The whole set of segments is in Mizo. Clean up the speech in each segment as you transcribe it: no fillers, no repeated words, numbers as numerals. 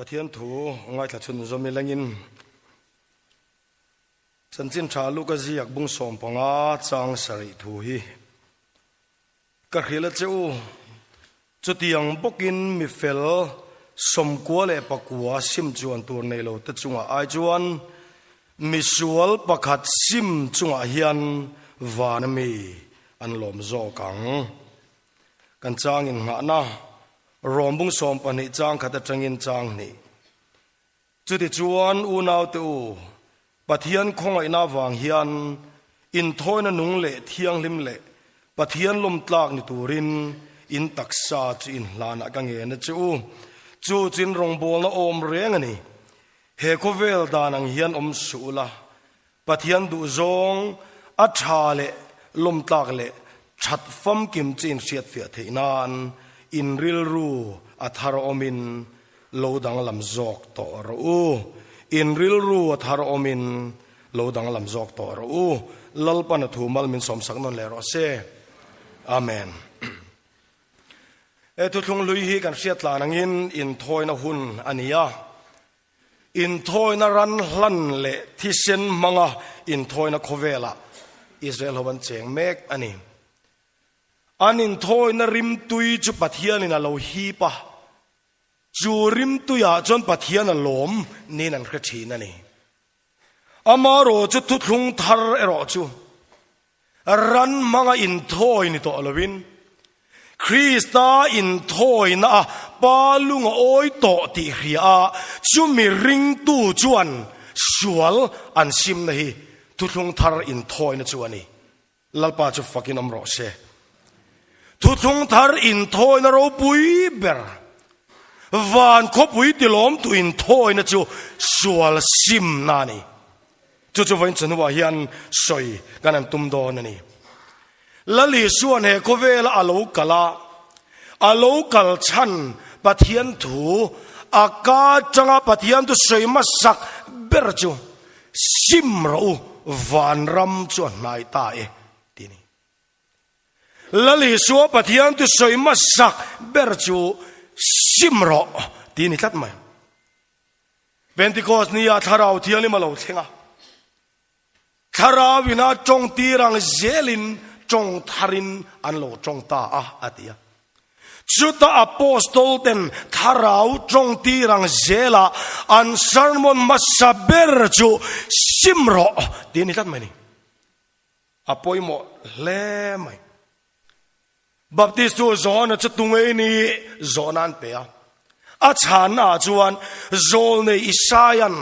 Pathian thu ngaithla chhun zawm ilangin Chanchin Tha Luka ziak bung 15 chang sarih thu hi ka hrilh a che u. Chutiang bawkin mi fel 99 sim chuan tur nei lo te chungah ai chuan misual pakhat sim chungah hian van ami an lawm zawk ang. Kan changin nghahna Rom bung 12 chang khat atangin chang hnih. Chutichuan unaute u, Pathian khawngaihna avang hian inthawina nung leh thianghlim leh Pathian lawmtlak ni turin in taksa chu inhlanah ka ngen a che u. Chu chu in rawngbawlna awm reng a ni. He khawvel dan ang hian awm suh ula, Pathian duhzawng a tha leh lawmtlak leh that famkim chu inhriatfiah theih nan in rilru a thar awmin lo danglam zawk tawh rawh u. In rilru a thar awmin lo danglam zawk tawh rawh u. Lalpan a thu mal min sawmsak nawn leh rawh se. Amen. He thuthlung hlui hi kan hriat tlan angin inthawina hun a ni a. Inthawina ran hlan leh thisen hmanga inthawina khawvelah Israel ho an cheng mek a ni. An inthawina rimtui chu Pathianin a lo hip a, chu rimtuiah chuan Pathian a lawm niin an hre thin a ni. Amaherawh chu thuthlung thar erawh chu ran hmanga inthawi ni tawh lovin Krista inthawina a pa lung a awi tawh tih hria a, chumi ringtu chuan sual an simna hi thuthlung thar inthawina chu a ni. Lalpa chu fakin awm rawh se. Thuthlung thar inthawina ropui ber van khawpui tilawmtu inthawina chu sual simna a ni. Chu chu vawiin chawhnuah hian sawi kan han tum dawn a ni. Lal Isuan he khawvela a lo kal a, a lo kal chhan Pathian thu a ka atanga Pathian thu sawi hmasak ber chu sim rawh u, vanram chu a hnai ta e tih a ni. Lal Isua Pathian thu sawi hmasak ber chu sim rawh tih a ni tlat mai. Pentecost ni ah Thlarau Thianghlim a lo thleng a, Thlarau in a tawng tir ang zelin tawng tharin an lo tawng ta a, a ti a. Chuta Apostol ten Thlarau tawng tir ang zela an sermon hmasa ber chu sim rawh tih a ni tlat mai ni. A pawimawh hle mai. Baptist chu Johana chu tungei ni zawhna an pe a. A chhanna ah chuan zawlnei Isaia'n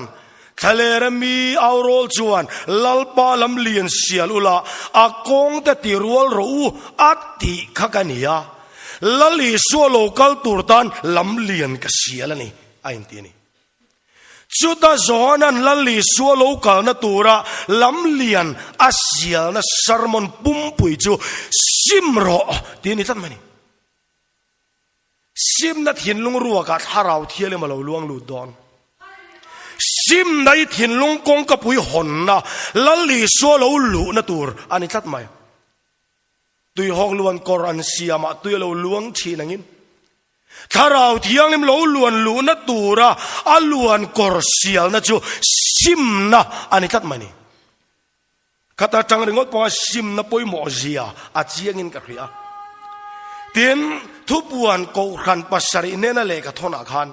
thlalera mi aurawl chuan Lalpa lam lian sial ula a kawngte ti rual rawh u a tih kha ka ni a. Lal Isua lo kal tur tan lam lian ka sial a ni a inti a ni. Chuta Johanan Lal Isua lo kalna tura lam lian a sialna sermon pumpui chu sim rawh tih a ni tlat mai a ni. Simna thinlung ruakah thlarau thial emaw lo luang lut dawn. Simna i thinlung kawngkapui hawnna Lal Isua lo luhna tur a ni tlat mai. Tuihawk luan kawr an siamah tui a lo luang thin angin Thlarau Thianghlim lo luan luhna tura a luan kawr sialna chu simna a ni tlat mai ni. Khata tang ringawt pawha simna pawimawh zia a chiangin ka hria. Tin, thupuan Kohhran pasarih nena lehkha thawnah khan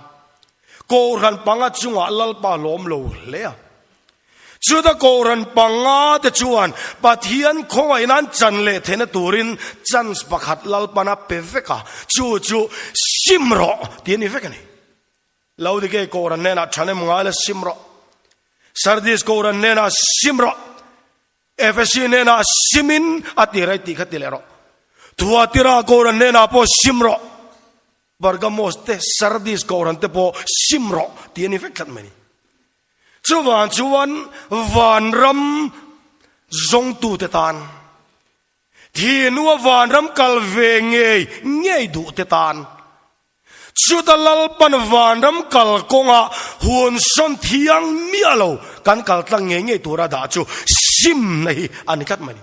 Kohhran panga chungah Lalpa lawm lo hle a. Chuta Kohhran panga te chuan Pathian khawngaihna an chan leh theihna turin chance pakhat Lalpan a pe vek a, chu chu sim rawh tih a ni vek a ni. Laodikei Kohhran hnenah thanem ngai la sim rawh, Sardis Kohhran hnenah sim rawh, Efesi hnenah simin a ti rai tih kha ti leh rawh, Thuatira Kohhran hnenah pawh sim rawh, Pergamos te Sardis Kohhran te pawh sim rawh tih a ni vek tlat mai a ni. Chuvang chuan vanram zawngtute tan, thihnua vanram kal ve ngei ngei duhte tan, chuta Lalpan vanram kal kawnga hun sawn thiang miah lo kan kal tlang ngei ngei tura dah chu simna hi a ni tlat mai a ni.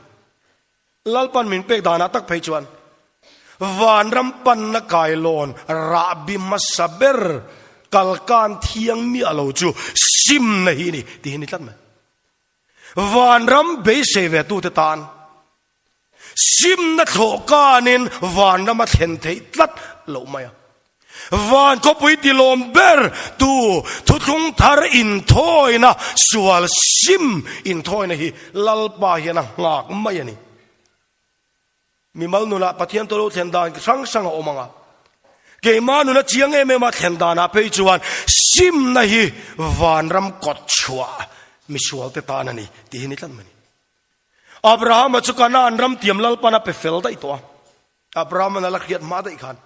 Lalpan min pek danah tak phei chuan vanram panna kailawn rahbi hmasa ber. Kalkan thiang miah lo chu simna hi ni tih hi ni tlat mai. Vanram beisei ve tute tan simna thlawh kanin vanram a thlen theih tlat loh mai a. Van khawpui tilawm ber tu thuthlung thar inthawina sual sim inthawina hi Lalpa hian a nghak mai a ni. Mimal nunah Pathian tawlho thlen dan hrang hrang a awm ang a, keimah nuna chiang em em a thlen danah phei chuan simna hi vanram kawt chhuah misualte tan a ni tih hi ni tlat mai a ni. Abrahama chu Kanaan ram tiam Lalpan a pe fel daih tawh a, Abrahama'n a la hriat hma daih khan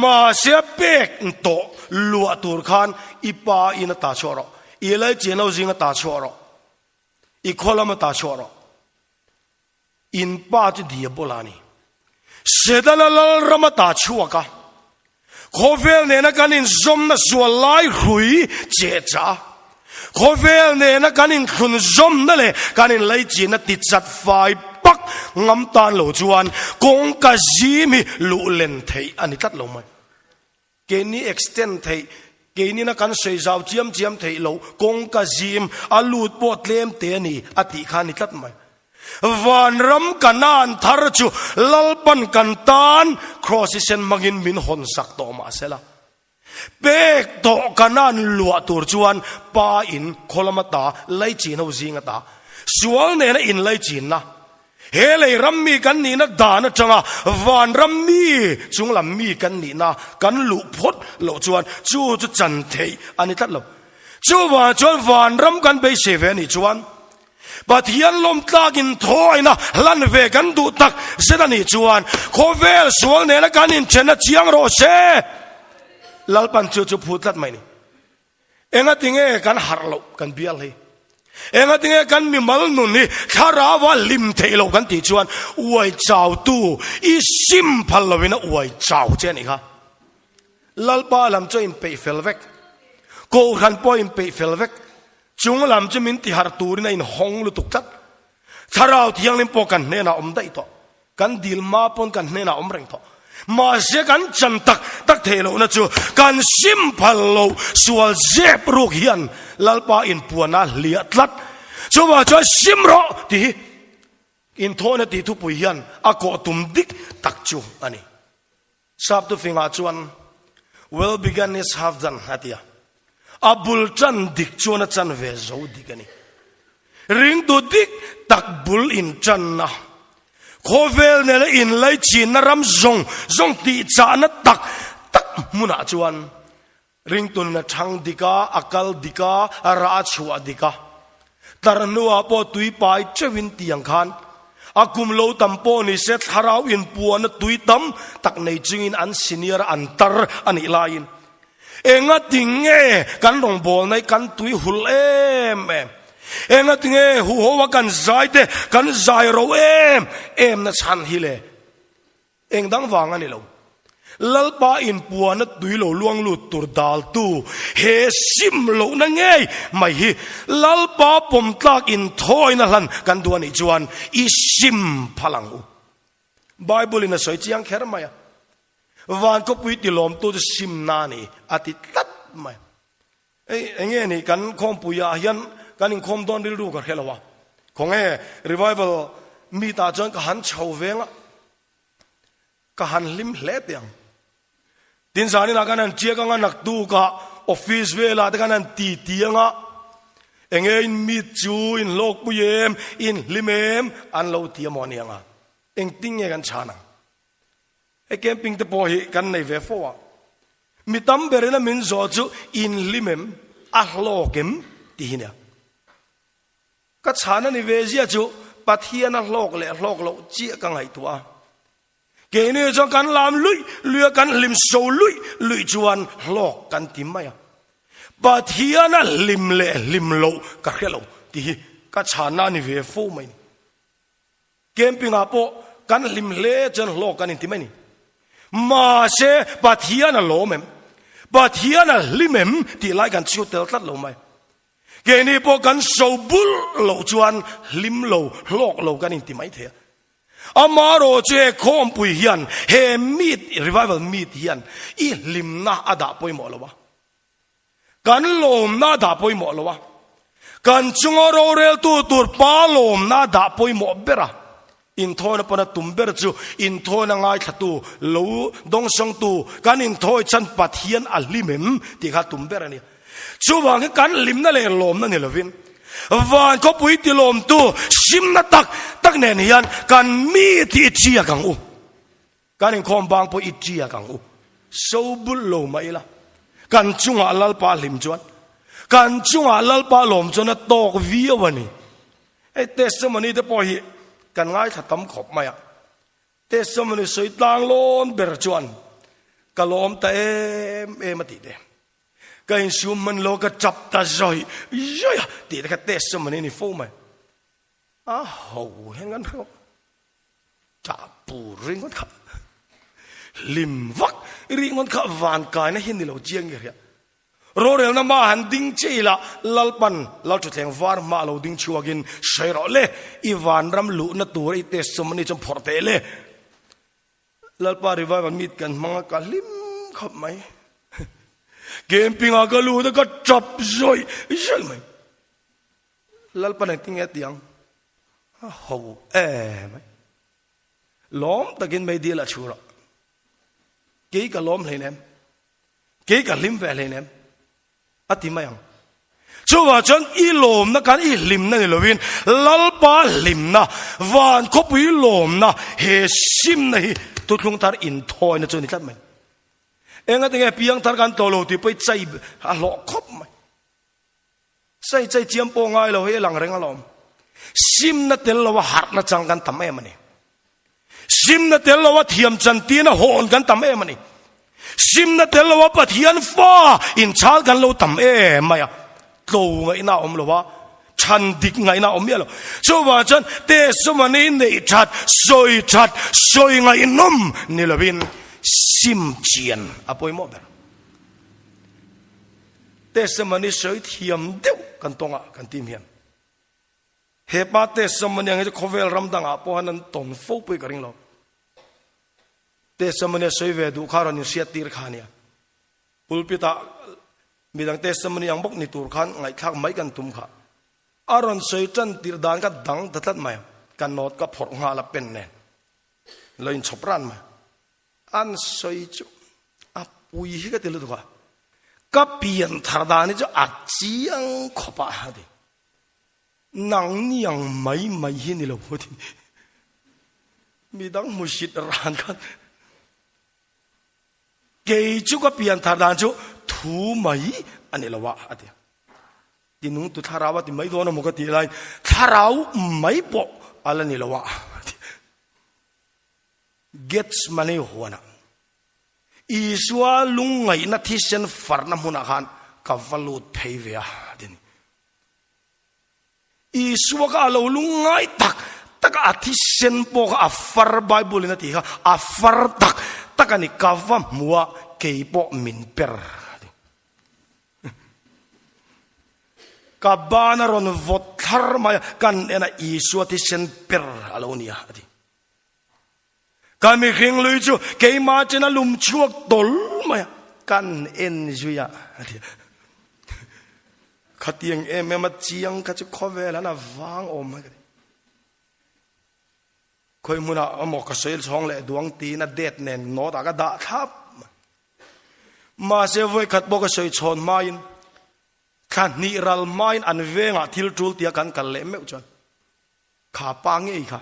mahse a pek tawh luah tur khan i pa in a ta chhuah rawh, i laichian lo zing a ta chhuah rawh, i khaw lam a ta chhuah rawh. In pa chu Diabola a ni. Setana lalram a ta chhuak a, khawvel nena kan inzawmna sual lai hrui cheh chah a, khawvel nena kan inthlunzawmna leh kan inlaichinna tichat fai pak ngam tan lo chuan kawngka zim hi luh len theih a ni tlat lo mai. Keini extend theih, keinina kan sawi zau chiam chiam theih loh, kawngka zim, a lut pawh tlem te a ni, a tih kha a ni tlat mai. Vanram Kanaan thar chu Lalpan kan tan Kraws i sen hmangin min hawn sak tawh mah sela. Pek tawh Kanaan luah tur chuan Pa in khaw lama ta, laichin ho zinga ta, sual nena inlaichinna, He lei ram mi kan nihna dan atanga van ram mi chung lam mi kan nihna kan luh phawt loh chuan chu chu chan theih a ni tlat lo. Chuvang chuan van ram kan beisei ve a nih chuan Pathian lawmtlak inthawiina hlan ve kan duh tak zet a nih chuan khawvel sual nena kan inthenna chiang rawh se. Lalpan chu chu phut tlat mai ni. Engatinge kan harh loh kan bial hi? Engatinge kan mimal nun hi thlarau a hlim theih loh kan tih chuan uai chautu i sim phal lovin a uai chau che a nih kha. Lalpa lam chu a inpeih fel vek. Kohhran pawh a inpeih fel vek. Chung lam chu min tiharh turin a inhawng lutuk tlat. Thlarau Thianghlim pawh kan hnenah awm daih tawh. Kan dil hma pawn kan hnenah awm reng tawh. Mahse kan chan tak tak theih lohna chu kan sim phal lo sual zep ruk hian Lalpa inpuana hliah tlat. Chuvang chuan sim rawh tih hi inthawhna tih thupui hian a kawh tum dik tak chu a ni. Sap tufingah chuan Well begun is half done a ti a, a bul tan dik chuan a chan ve zo dik a ni. Ringtu dik tak bul intanna, khawvel nena inlaichinna ram zawng zawng tihchahna tak tak hmunah chuan Ringtun a thang dik a, a kal dik a, a rah a chhuah dik a. Tar hnuah pawh tui pai teuhin tiang khan a kum lo tam pawh ni se thlarau inpuahna tui tam tak nei chungin an senior a an tar a nih laiin enga tinge kan rawngbawlna hi kan tui hul em em, enga tinge huho a kan zai te kan zai ro em em na chhan hi le. Eng dang vang a ni lo. Lalpa inpuana tui lo luang lut tur daltu he sim lohna ngei mai hi Lalpa pawmtlak inthawina hlan kan duh a nih chuan i sim phal ang u. Bible in a sawi chiang kher mai a, Van khawpui tilawmtu chu simna a ni a ti tlat mai. Ei, enge ni kan khawmpuiah hian kan inkhawm dawn rilru ka hre lo a. Khawnge revival meet ah chuan ka han chho veng a, ka han hlim hle teh ang. Tin zaninah kan han chiak anga naktukah office velah te kan han ti ti anga enge in meet chu in hlawkpui em, in hlim em an lo ti a maw aniang a, engtin nge kan chhan ang. Hei camping te pawh hi kan nei ve fo a, mi tam berin a min zawh chu in hlim em, a hlawk em tih hi nia. Ka chhan a ni ve zia chu Pathian a hlawk leh hlawk loh chiah ka ngaihtuah a. Keini chuan kan lam luih luih a, kan hlim so luih luih chuan hlawk kan ti mai a. Pathian a hlim leh hlim loh ka hre lo tih hi ka chhanna a ni ve fo mai ni. Camping ah pawh kan hlim hle chuan hlawk kan inti mai ni. Mahse Pathian a lawm em? Pathian a hlim em? Tih lai kan chhiu tel tlat lo mai. Keini pawh kan so bul loh chuan hlim lo, hlawk lo kan inti mai thei a. Amarawh chu he khawmpui hian, he meet, revival meet hian i hlimna a dah pawimawh lo a. Kan lawmna dah pawimawh lo a, kan chunga roreltu tur pa lawmna dah pawimawh ber a, inthawina pawn a tum ber chu inthawina ngaithlatu, lo dawngsawngtu, kan inthawi chhan Pathian a hlim em tih kha tum ber a ni. Chuvang hi kan hlimna leh lawmna ni lovin van khawpui tilawmtu simna tak tak nen hian kan mi tih i chiak ang u. Kan inkhawm bang pawh i tiak ang u. So bulh lo mah ila, kan chungah Lalpa hlim chuan, kan chungah Lalpa lawm chuan a tawk viau a ni. Hei testimony te pawh hi kan ngaithla tam khawp mai a. Testimony sawi tlang lawn ber chuan ka lawm ta em em a tih te. Ka insum hman lo ka chap ta zawih zawih a tih te kha testimony ni fo mai. A ho hian kan hre Tah pur ringawt kha hlim vak ringawt kha van kaina hi ni lo chiang nge hria. Rorelna hma han ding che ila Lalpan Lalthutthleng var hma a lo ding chhuakin sawi rawh le, i vanram luhna tur i testimony chuan phawrh teh le. Lalpa revival meet kan hmang a ka hlim khawp mai. Camping ah ka lut a ka tap zawih zawih mai. Lalpan engtin nge a ti ang? A ho em mai. Lawm takin meidil a chhur a. Kei ka lawm hleinem. Kei ka hlim ve hleinem. A ti mai ang. Chuvah chuan i lawmna kan i hlimna ni lovin Lalpa hlimna, van khawpui lawmna, he simna hi thuthlung thar inthawina chu a ni tlat mai. Engatinge piangthar kan tawh lo tih pawh i chai a hlawh khawp mai. Chai chai chiam pawh ngai lo hi a lang reng alawm. Simna tel lo a harhna chang kan tam em a ni. Simna tel lo a thiam chantin a hawn kan tam em a ni. Simna tel lo a Pathian fa inchhal kan lo tam em mai a. Tlo ngaihna a awm lo a, chhan dik ngaihna a awm miah lo. Chuvang chuan testimony neih that, sawi that, sawi ngaihnawm ni lovin sim chian a pawimawh ber. Testimony sawi thiam deuh kan tawng ah kan tim hian hepa testimony ang hi chu khawvel ram dang ah pawh han an tawn fo pui ka ring lo. Testimony a sawi ve duh kha rawn in hriat tir kha ania. Pulpit ah midang testimony ang bawk ni tur khan ngaihthlak mai kan tum kha. A rawn sawi tan tir dan kha dang ta tlat mai a, ka note ka phawrh nghal a pen nen lo in chhawp ran mai. An sawi chu a pui hi ka ti lutuk a, ka pian thar dan hi chu a chiang khawp a a ti. Nang niang mai mai hi ni lo a ti. Midang hmusit ran khan kei chu ka pian thar dan chu thu mai a ni lo a a ti. Tinung tu thlarau a ti mai dawn emaw ka tih laiin thlarau mai pawh a la ni lo a a ti. Gethsemane huanah Isua lungngaihna thisen farna hmunah khan ka va lut phei ve a, a ti a ni. Isua kha a lo lungngai tak tak a, a thisen pawh kha a far, Bible in a tih kha, a far tak tak a ni, ka va hmu a, kei pawh min per, a ti. Ka ban a rawn vawt thlar mai a, kan en a, Isua thisen per a lo ni a, a ti. Ka mihring lui chu keimah chen a lum chhuak tawl mai a, kan en zui a a ti a. Khatiang em em a chiang kha chu khawvel an a vang awm mai ka ti. Khawi hmunah emaw ka sawi chhawng leh duang tiin a det nen note ah ka dah thlap mai. Mahse vawikhat pawh ka sawi chhawn hmain thla hnih ral hmain an vengah thil tul tia kan kal leh meuh chuan Kha pa ngei kha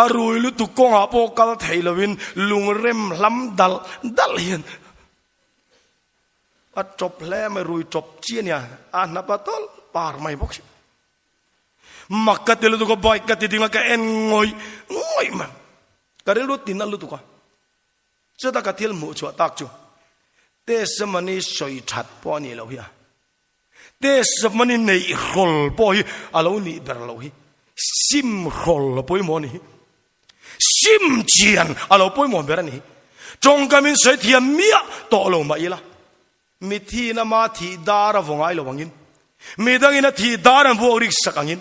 a rui lutuk kawngah pawh kal thei lovin lungrem hlam dal dal hian a tawp hle mai, rui tawp chi a nia, a hnap a tawlh par mai bawk si. Mak ka ti lutuk a, bike ka ti ding a, ka en ngawih ngawih mai, ka rilru tin a lutuk a. Chuta ka thil hmuh chhuah tak chu testimony sawi that pawh a nih loh hi a. Testimony neih hrawl pawh hi a lo nih ber loh hi. Sim hrawl a pawimawh a ni hi. Sim chian a lo pawimawh ber a ni hi. Tawngkam in sawi thiam miah tawh lo mah ila, mithi in ama thih dar a vaw ngai lo angin, midangin a thih dar an vuak rik sak angin,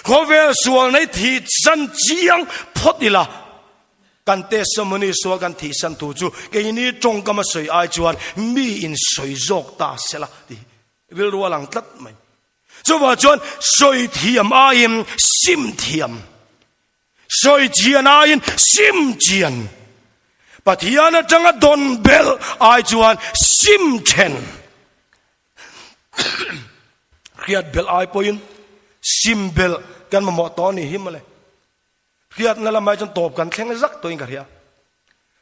khawvel sual nei thih chan chiang phawt ila. Kan testimony sual kan thihsan thu chu keini tawngkam a sawi ai chuan mi in sawi zawk ta sela tih hi rilru a lang tlat mai. Chuvang chuan sawi thiam aiin sim thiam, sawi chian aiin sim chian, Pathian atanga dawn belh ai chuan sim then, hriat belh ai pawhin sim belh kan mamawh tawh a nih hi mawle. Hriatna lamah chuan tawp kan thleng zak tawhin ka hria.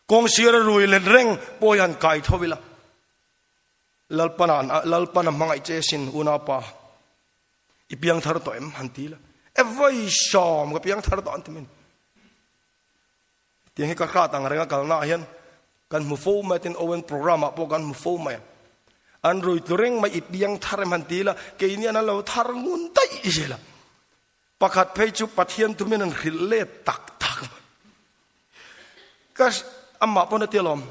Kawng sira rui let reng pawh hi han kai tho ila. Lalpana Lalpana hmangaih che sin unaupa i piang thar tawh em han ti la. E vawi sawm ka piang thar tawh an ti min. Tiang hi ka hrat ang renga kalna ah hian kan hmu fo mai tin Owen program ah pawh kan hmu fo mai. An rui tlu reng mai i piang thar em han ti la keini an lo thar ngun daih zel a. Pakhat phei chu Pathian thumin an hrilh let tak tak mai. Ka amah pawn a ti alawm.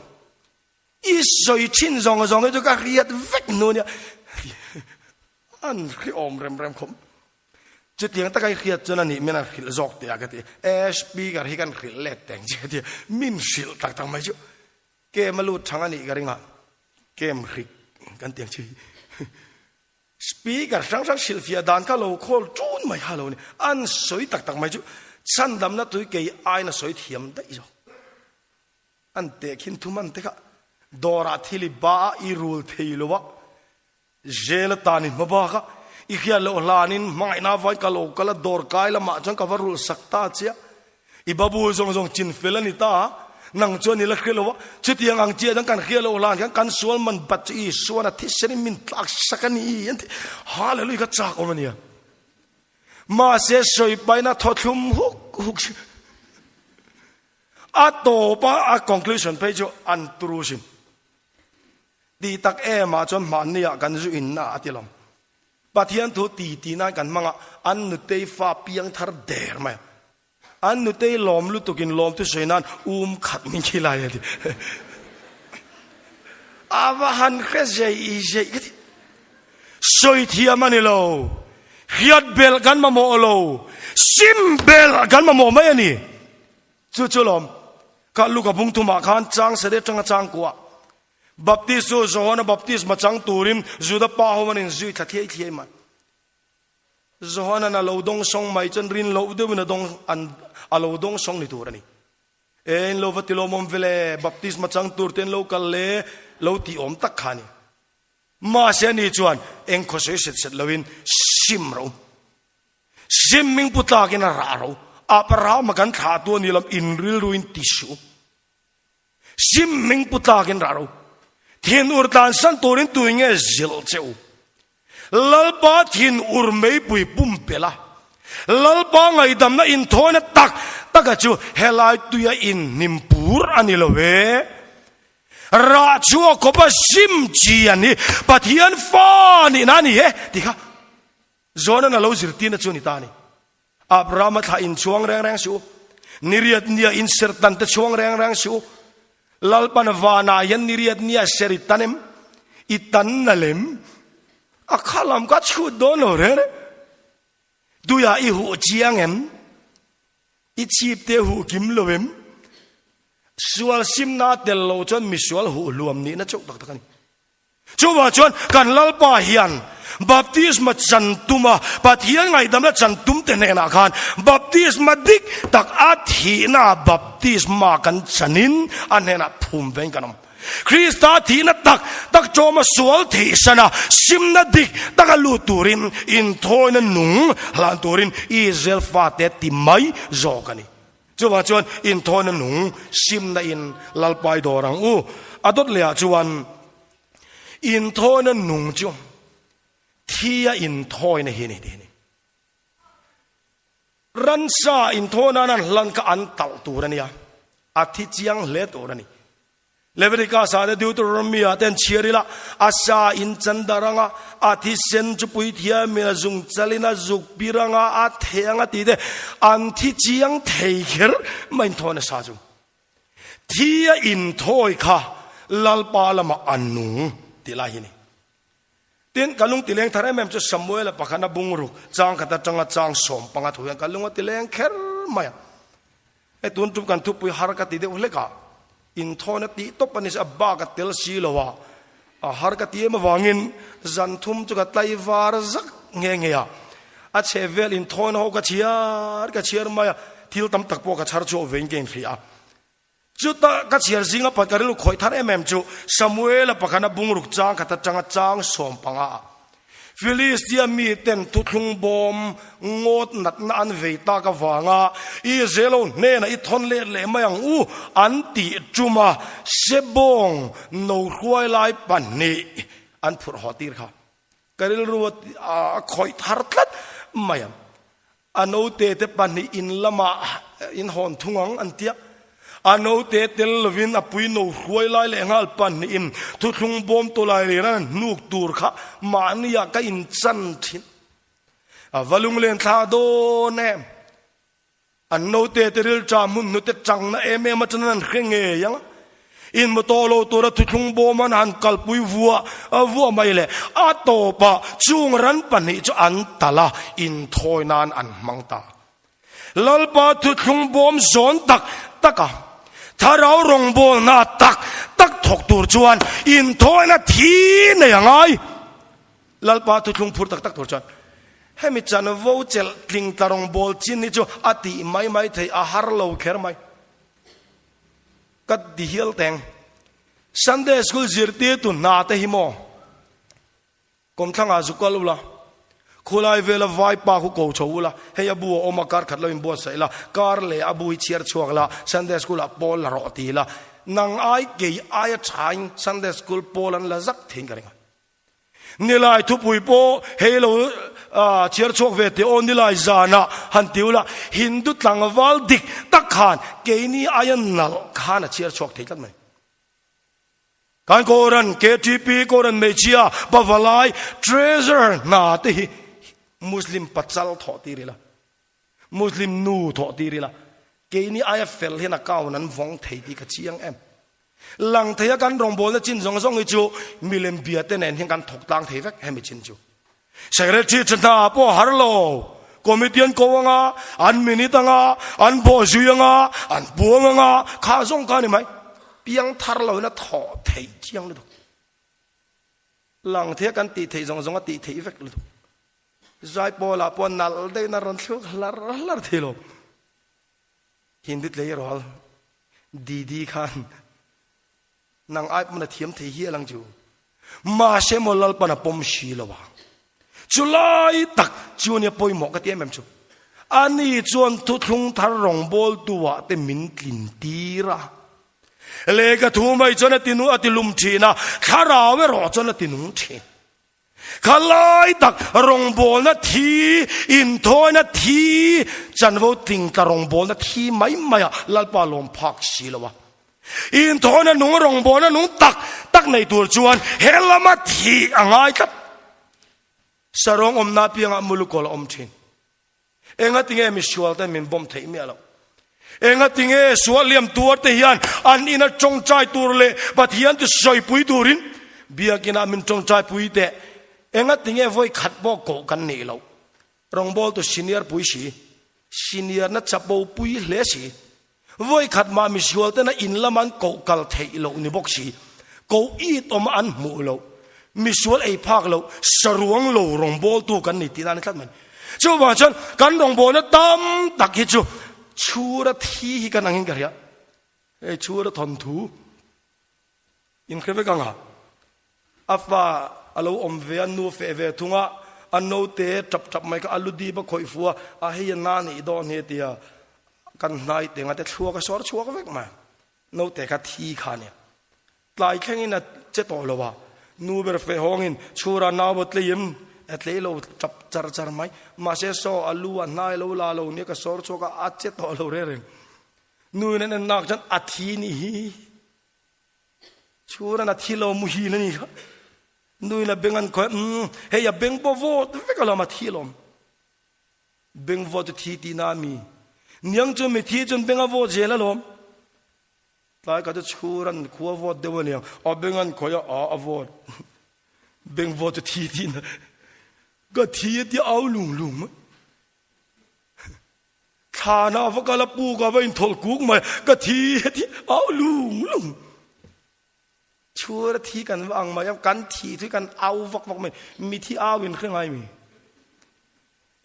I sawi thin zawng zawng hi chu ka hriat vek hnu nia. An hriawm rem rem khawp. Chutiang taka i hriat chuan a nih min an hrilh zawk teh a ka ti. E speaker hi kan hrilh let teng che ka ti. Min hrilh tak tak mai chu. Kem a lut thang a nih ka ring a. Kem hrik kan ti ang chi. Speaker hrang hrang hrilhfiah dan kha lo khawl tun mai kha lo ni. An sawi tak tak mai chu chhandamna tui kei aiin a sawi thiam daih zawk. An tehkhin thum an te kha dawrah thil i ba a, i rul thei lo a, zel atan i hma bak a, i hriat loh hlanin hmangaihna avangin ka lo kal a, dawr kai lamah chuan ka va rulh sak ta chiah. I babu zawng zawng chin fel a ni ta a, nang chuan i la hria lo a, chutiang ang chiah chuan kan hria loh hlan khan kan sual man bat chu Isuan a thisen in min tlak sak a ni an ti. Hallelujah ka chak awm a nia. Mahse sawi paina thaw thlum huk huk si. A tawp a a conclusion phei chu an turu sin. Ti tak em ah chuan hmanni ah kan zu in na a ti lo. Pathian thu ti ti nan kan hmang a, an nutei fa piang thar der mai a. An nutei lawm lutuk in lawm thusawi nan um khat min khi lai a ti. A va han hre zei i zei ka ti. Sawi thiam a ni lo. Hriat belh kan mamawh lo. Sim belh kan mamawh mai a ni. Chu chu lawm. Kha Luka bung thumah khan chang sarih atanga chang kuah Baptist chu Johana baptisma chang turin Juda pa ho an inzui thla thliai thliai mai. Johanan a lo dawng sawng mai chuan rin loh deuhin a dawng an a lo dawng sawng ni tur a ni. E in lo va ti lawmawm vele baptisma chang tur te an lo kal le lo tih awm tak kha a ni. Mahse ani chuan eng khaw sawi set set loin sim ro. Sim ming pu tlakin a rah ro. Abrahama kan thlah tu a ni lam in rilruin ti suh. Sim hming pu tlakin rah ro. Thin ur tlansan turin tui nge zilh che u. Lalpa thin ur meipui pumpelh a, Lalpa ngaihdamna inthawina tak taka chu helai tuia inhnim pur a ni lo e. Rah chhuak khawpa sim chi an hi Pathian fa nihna a ni e tih kha Jona'n a lo zirtirna chu a ni ta a ni. Abrahama thlah in chhuang reng reng suh u. Niriat nia in ser tan te chhuang reng reng suh u. Lalpan vanah hian niriat nia ser i tan em? I tan na lem? A kha lam ka chhut dawn lo reng reng. Tuiah i huh chiang em? I chhip te huh kim lo em? Sual simna tel lo chuan misual huh hluam nihna chauh tak tak a ni. Chuvang chuan kan Lalpa hian baptisma chan tuma Pathian ngaihdamna chan tum te hnenah khan baptisma dik tak a thihna baptisma kan chanin a hnenah phum vein kan awm. Krista thihna tak tak ṭawma sual theihsana simna dik taka lut turin inthawina nung hlan turin Israel fate ti mai zawk a ni. Chuvang chuan inthawina nung simna in Lalpai dawr ang u. A dawt lehah chuan inthawina nung chu thia inthawina hi a ni tih a ni. Ransa inthawina nan hlan kha an talh tur a nia, a thi chiang hle tur a ni. Leviticus ah te Deuteronomy ah te an chhiar ila, a sa in chan dar anga, a thisen chu puithiam in a zung chal in a zuk pir anga, a theh anga tih te an thi chiang thei kher mai in thawi nasa chu. Thi a in thawi kha Lalpa lamah a nung tih lai hi ni. Tin, ka lung tileng thar em em chu Samuela pakhat a bungruk chang khat atanga chang 15 thu hian ka lung a tileng kher mai a. Hei tun tum kan thupui har ka ti deuh hlek a, inthawina tih tawp a ni a bak a tel si lo a, a har ka ti em avangin zan thum chu ka tlaivar zak nghe nghe a, a chheh vel inthawina ho ka chhiar ka chhiar mai a, thil tam tak pawh ka chhar chhuah vein ka inhria a. Chuta ka chhiar zinga pakhat ka rilru khawih thar em em chu Samuela pakhana bungruk chang khat atanga chang 15 ah Filistia miten thuthlung bawm ngawt natna an vei tak avanga Israel ho hnenah i thawn let leh mai ang u an tih tuma Sebawng no hruai lai pahnih an phurh haw tir kha ka rilru a khawih thar tlat mai ang. A note te pahnih in lamah in hawn thung ang an tia. A note tel lovin a pui no hruai lai leh nghal pahnihin thuthlung bawm tawlai nen an hnuk tur kha mahniah ka inchan thin. A va lunglen thla dawn em? An note te rilṭa hmun hnute changna em em atangin an hre ngei ang a. In motor lo tura thuthlung bawm an han kalpui vuah vuah mai le a tawpah chung ran pahnih chu an talh a, inthawi nan an hmang ta. Lalpa thuthlung bawm zawn tak tak a, thlarau rawngbawlna tak tak thawk tur chuan inthawina thi nei a ngai. Lalpa thuthlung phur tak tak tur chuan hemi chanvo chelh tling tla rawngbâwl chin hi chu a tih mai mai thei a har lo kher mai. Ka ti hial teng. Sunday school zirtirtu hna te hi maw? Kawmthlangah zu kal ula, khulai vela vaipa khu ko chho ula, hei a bu a awm a, kar khat lo inbuatsaih la, kar leh a bu hi chhiar chhuak la, Sunday school ah pawl la rawh ti la, nang ai kei aia thain Sunday school pawl an la zak theiin ka ring a. Nilai thupui pawh hei lo chhiar chhuak ve teh aw nilai zanah han ti ula, Hindu tlangval dik tak khan keini aia nalh khan a chhiar chhuak thei tlat mai. Kan Koran KTP Koran hmeichhia Pavalai Treasurer hna te hi Muslim pachal thawh tir ila, Muslim nu thawh tir ila, keini aia fel hian account an vawng thei tih ka chiang em. Lang thei a kan rawngbawlna chin zawng zawng hi chu milem bia te nen hian kan thawk tlang thei vek hemi chin chu. Secretary tha hna pawh har lo, committee an ko anga, an minute anga, an bawh zui anga, an puang anga, kha zawng kha a ni mai. Piang thar lo in a thawh theih chiang lutuk. Lang thei a kan tih theih zawng zawng a tih theih vek lutuk. Zaipawl ah pawh nalh deuhin a rawn thluk hlar hlar thei lo. Hindi tleirawl Didi khan nang ai pawn a thiam thei hial ang chu. Mahse maw Lalpan a pawm si lo a. Chu lai tak chu ania pawimawh ka ti em em chu. Ani chuan thuthlung thar rawngbawltu ah te min tlin tir a. Lehkha thu mai chuan a tinu a ti lum thin a, thlarau erawh chuan a ti nung thin. Kha lai tak rawngbawlna thi, inthawina thi, chanvo tlingtla rawngbawlna thi mai mai ah Lalpa lawm phak si lo a. Inthawina nung rawngbawlna nung tak tak nei tur chuan he lama thi a ngai tlat. Sarawng awmna apiangah mulukawl a awm thin. Enga tinge misual ten min bawm theih miah loh? Enga tinge sual liam tuar te hian an ina tawngtai tur leh Pathian chu sawipui turin biakina min tawngtai pui teh? Enga tinge vawi khat pawh koh kan nih loh? Rawngbawltu senior pui si, senior na chapo pui hle si, vawi khat mah misual tena in lama an koh kal theih loh ni bawk si, koh it awma an hmuh loh, misual ei phak loh, saruang lo rawngbawltu kan ni tihna a ni tlat mai. Chuvang chuan kan rawngbawlna tam tak hi chu chhura thi hi kan angin ka hria. Hei chhura thawnthu in hre vek ang a. A fa a lo awm ve a, nu feh ve thung a, a naute tap tap mai kha a lu dip a khawih fu a, a hei a na nih dawn hi a ti a, kan hnai teng a te thluak a sawr chhuak vek mai. Naute kha thi kha a nia. Tlai thlengin a che tawh lo a, nu ber feh hawngin chhura nau a tlei em? A tlei lo tap char char mai. Mahse saw a lu a hnai lo la lo nia ka sawr chhuak a, a che tawh lo reng reng. Nu in an en nak chuan a thi ni hi. Chhuran a thi lo muhil a ni kha. Nu in a beng an khawi umm hei a beng pawh vawt vek alawm a thi alawm. Beng vawt chu thi tihna a mi. Niang chu mithi chuan beng a vawt zel alawm. Tlai ka chu chhur an khua vawt deuh aniang, a beng an khawih a, a a vawt. Beng vawt chu thi tih na. Ka thi a tia au lung lung mai. Thlan ah va kal a puk ah va inthawlh kuk mai ka thi heti au lung lung. Chhur a thi kan va ang mai a, kan thi thui kan au vak vak mai, mi thi au in hre ngai mi.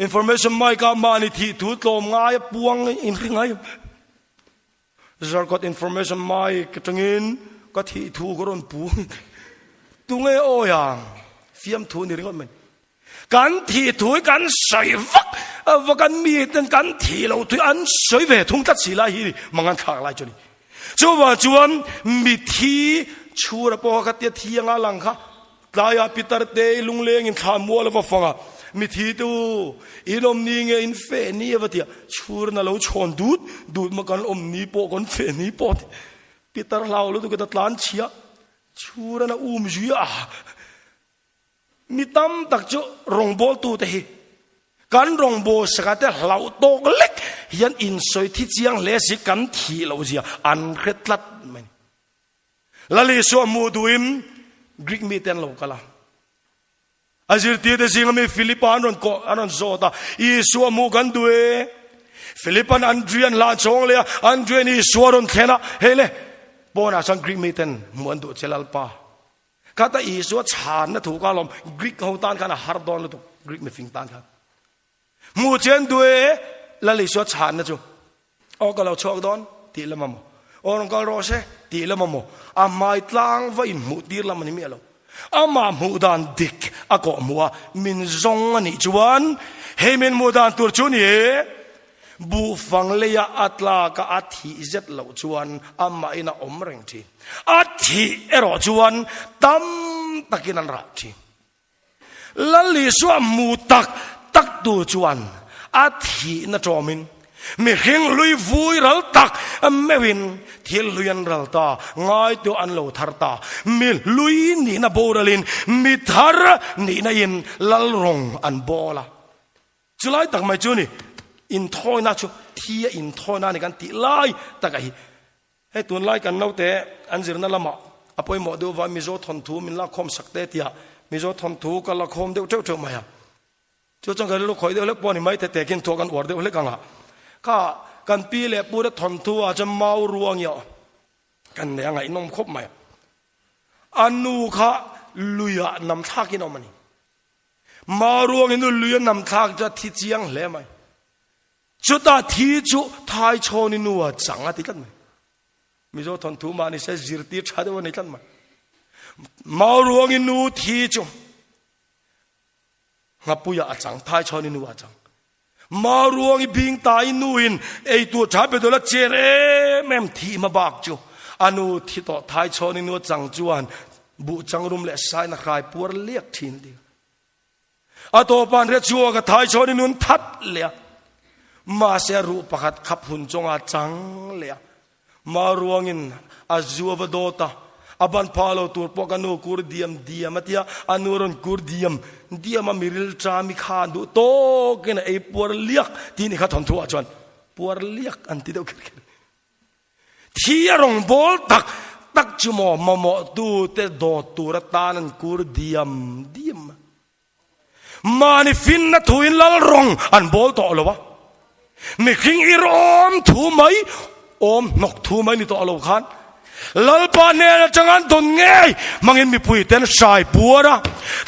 Information mic ah mahni thih thu tlawm ngai a puang in hre ngai. Zarkawt information mic atangin ka thih thu ka rawn puang. Tunge awi ang? Fiamthu ni ringawt mai. Kan thih thu hi kan sawi vak vak a, mi ten kan thih loh thu hi an sawi ve thung tlat si lai hi mangan thlak lai chu a ni. Chuvang chuan mithi chhura pawh kha khatia thi anga lang kha tlaiah pitar te lungleng in thla mual a va fang a, mithi te u in awm ni nge in feh ni a va ti a, chhur na lo chhawn dut dut maw kan awm ni pawh kan feh ni pawh ti pitar hlau lutuk in a tlan chhia chhur a na um zui a. Mi tam tak chu rawngbawltute hi kan rawngbâwl saka te hlauh tawk lek hian insawi thi chiang hle si kan thih loh zia an hre tlat mai. Lal Isua hmuh duhin Greek mite an lo kal a. A zirtirte zinga mi Philipa an rawn kawh, an rawn zawt a, Isua hmuh kan duh e. Philipa'n Andrian hlan chawng leh a, Andrian Isua rawn thlen a, hei le, pawnah chuan Greek miten hmuh an duh che Lalpa. Khata Isua chhanna thu kha alawm Greek ho tan khan a har dawn lutuk, Greek mifing tan khan. Hmuh chen duh e, Lal Isua chhanna chu. Aw ka lo chhuak dawn tih lam a maw? Aw rawn kal rawh se tih lam a maw? A hmai tlang va inhmuh tir lam a ni miah lo. Amah hmuh dan dik a kawh hmuh a, min zawng a nih chuan hei min hmuh dan tur chu ni e. Buhfang leia a tlak a a thih zet loh chuan amahin a awm reng thin. A thih erawh chuan tam takin an rah thin. Lal Isua hmu tak tak tu chuan a thihna tawmin mihring hlui vui ral tak meuhin thil hlui an ral ta, ngaituah an lo thar ta. Mi hlui nihna boralin mi thar nihna in lal rawng an bawl a. Chulai tak mai chu ni, inthawina chu thi a inthawina a ni kan tih lai taka hi. Hei tunlai kan naute an zirna lamah a pawimawh deuh va Mizo thawnthu min lakkhawm sak te tia Mizo thawnthu ka lakhawm deuh teuh teuh mai a. Chu chuan ka rilru khawih deuh hlek pawh a ni mai te tekin thuah kan uar deuh hlek ang a. Kha kan pi leh pu te thawnthu ah chuan mau ruang i kan nei a ngaihnawm khawp mai a. A nu kha luiah nam thlakin a awm a ni. Maruangin nu lui a nam thlak chu a thi chiang hle mai. Chutah thi chu Thaichhawni nu a chang a ti tlat mai. Mizo thawnthu mah ni se zirtir tha deuh a ni tlat mai. Mauruangin nu thi chu Nghapuia a chang, Thaichhawni nu a chang. Mauruangi bing tai nu in ei tur tha pe dawla cher em em thi ma bak chu a nu thi tawh Thaichhawni nu a chang chuan Buh changrum leh sain a hrai puar liak thin ding. A tawpan ria chhuak a thai chhawn in un that leh a. Mahse a ruh pakhat khap hun chawngah chang leh a. Ma ruangin a zu a va dawt a. A ban pha lo tur pawh ka nu kur diam diam a tia. A nu rawn kur diam diam a miril ṭam i kha an duh tawkin a ei puar liak tih ni kha thawnthu ah chuan puar liak an ti deuh kher kher. Thi a rawn bawl tak tak chu maw mamawh tute dawt tur atan an kur diam diam a. Mahni finna thuin lal rawng an bawl tawh lo a. Mihring ir awm thu mai, awm hnawk thu mai ni tawh lo khan Lalpa hnen atanga an dawn ngei hmangin mipui ten hrai puar a,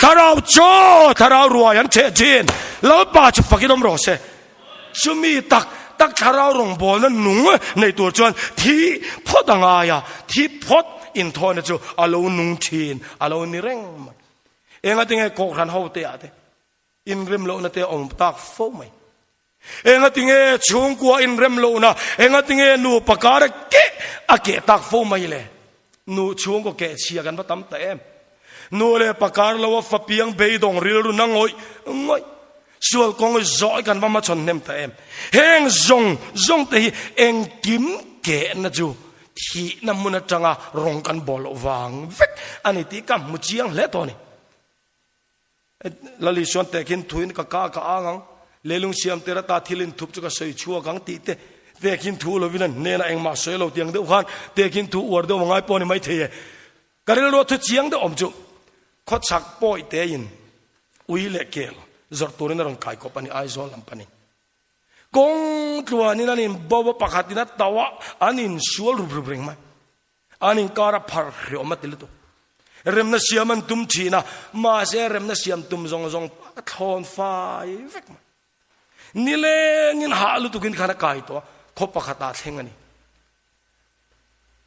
thlarau chaw, thlarau ruai an cheh thin. Lalpa chu fakin awm rawh se. Chumi tak tak thlarau rawngbawlna nung nei tur chuan thi phawt a ngai a, thi phawt inthawhna chu a lo nung thin, a lo ni reng mai. Engatinge Kohhran hote ah te inrem lohna te a awm tak fo mai. Engatinge chhungkua inrem lohna, engatinge nupa kar a keh a keh tak fo mai le? Nu chhungkaw keh chhia kan va tam ta em. Nu leh pa kar lo a fa piang beidawng rilru na ngawih ngawih. Sual kawng zawh kan va hmachhawn hnem ta em. Heng zawng zawng te hi engkim kehna chu thihna hmun atanga rawng kan bawl loh vang vek a ni tih ka hmu chiang hle tawh a ni. Lali chuan tehkhin thuin ka ka ka ang ang, leilung siam tir ata thil inthup chu ka sawi chhuak ang tih te tehkhin thu lovin an hnenah engmah sawi lo tiang deuh khan tehkhin thu uar deuh a ngai pawh a ni maithei e. Ka rilru thu chiang deuh awm chu khawchhak pawi tein ui leh kel zawrh turin a rawn kai kawp a ni Aizawl lam panin. Kawng tluanin an inbo a, pakhatin a tauh a, an insual rup rup reng mai. An inkar a phar hreawm a ti lutuk. Remna siam an tum thin a, mahse remna siam tum zawng zawng a thlawn fai vek mai. Nilengin hah lutukin khan a kai tawh a, khaw pakhatah thleng a ni.